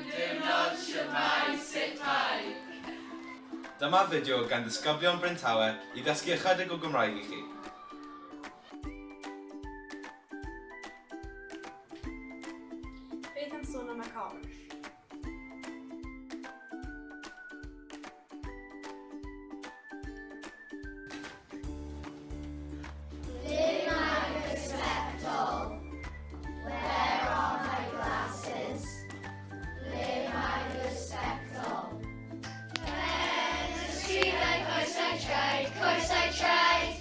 Diwrnod, shwmae, sut mae? Dyma fideo gan ddisgyblion Bryn Tawe i ddysgu ychydig o Gymraeg i chi. Beth am sôn am y corff? Ble mae fy sbectol? Where are my glasses? Ble mae fy sbectol? Pen, ysgwyddau, coesau, traed, coesau, traed.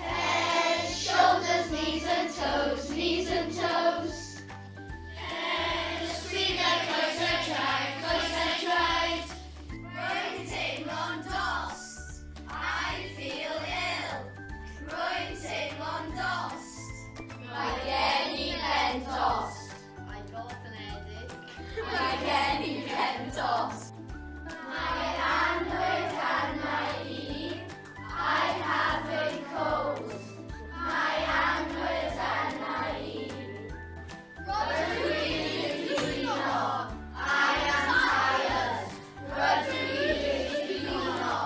Head, shoulders, knees and toes, knees and toes. Pen, ysgwyddau, coesau, traed, coesau, traed. Rwy'n teimlo'n dost. I feel ill. Rwy'n teimlo'n dost. Mae gen i ben tost. I've got an headache. Mae gen i ben tost. Mae annwyd arna i. I have a cold. Mae annwyd arna i. Rydw i'n blino. I am tired. Rydw i'n blino.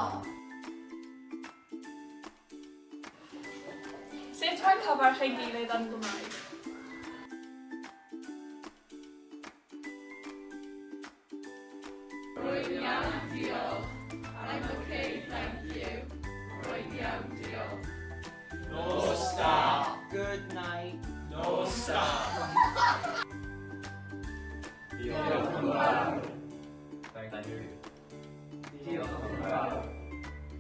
Sut mae cyfarch ei gilydd yn Gymraeg? Rwy'n iawn, diolch. I'm okay, thank you. Rwy'n iawn, diolch. Nos da! Good night. Nos da! Diolch yn fawr. Thank you. Diolch yn fawr.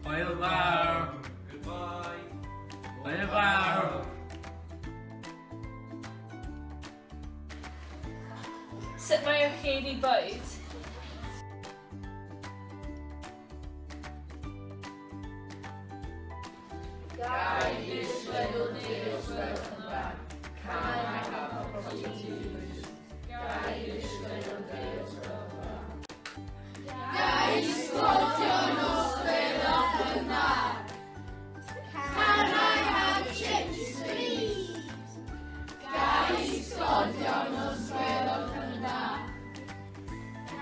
Hwyl fawr. Goodbye. Hwyl fawr. Sut mae archebu bwyd? Ga i ddisgled o de os gwelwch yn dda? Can I have a cup of tea, please? Ga i ddisgled o de os gwelwch yn dda? Ga i sglodion os gwelwch yn dda? Can I have chips, please? Ga i sglodion os gwelwch yn dda?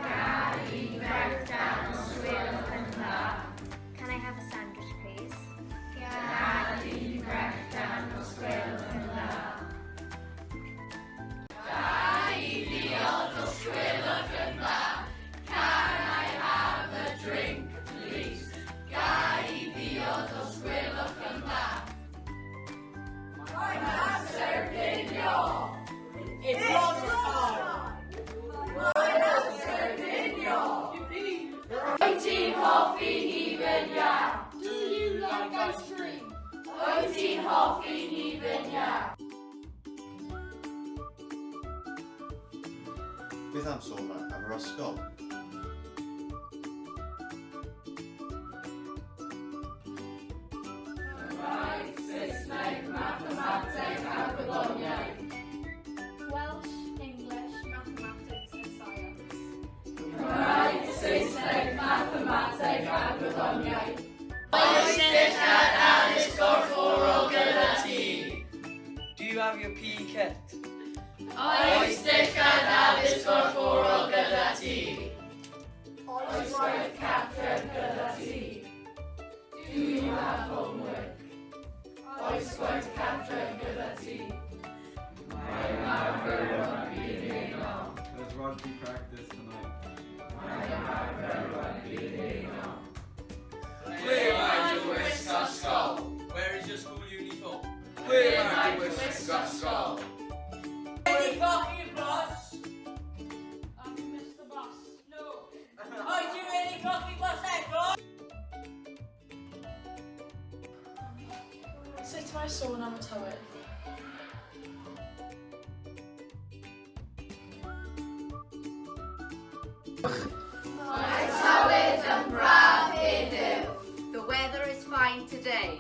Ga i frechdan os gwelwch yn dda? Can I have a sandwich, please? Ga i frechdan os gwelwch yn dda? Ga i ddiod os gwelwch yn dda? Can I have a drink, please? Ga i ddiod os gwelwch yn dda? Mae'n amser cinio! It's lunchtime. Mae'n amser cinio! Wyt ti'n hoffi hufen iâ? Do you like ice cream? Wyt ti'n hoffi hufen iâ? Beth am sôn am yr ysgol? Cymraeg, Saesneg, Mathemateg a Gwyddoniaeth. Welsh, English, Mathematics and Science. Cymraeg, Saesneg, Mathemateg a Gwyddoniaeth. Oes dillad addysg gorfforol gyda ti? Do you have your PE kit? Oes dillad addysg gorfforol gyda ti? Oes gwaith cartref gyda ti? Do you have homework? Oes gwaith cartref gyda ti? Mae ymarfer rygbi heno. There's rugby practice tonight. Mae ymarfer rygbi heno. Ble mae dy wisg ysgol? Where is your school uniform? Ble mae dy wisg ysgol? Wedi colli bws? Have you missed the bus? No. Wyt ti wedi colli bws eto? Sut mae sôn am y tywydd? Mae tywydd yn braf heddiw. The weather is fine today.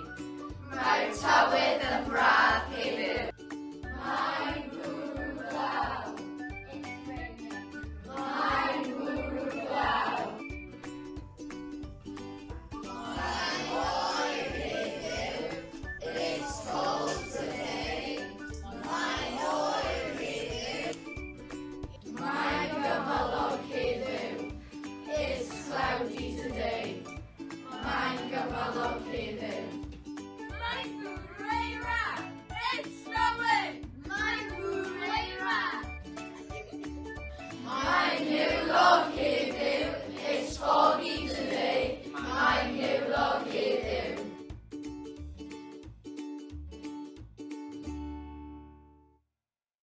Mae'r tywydd yn braf.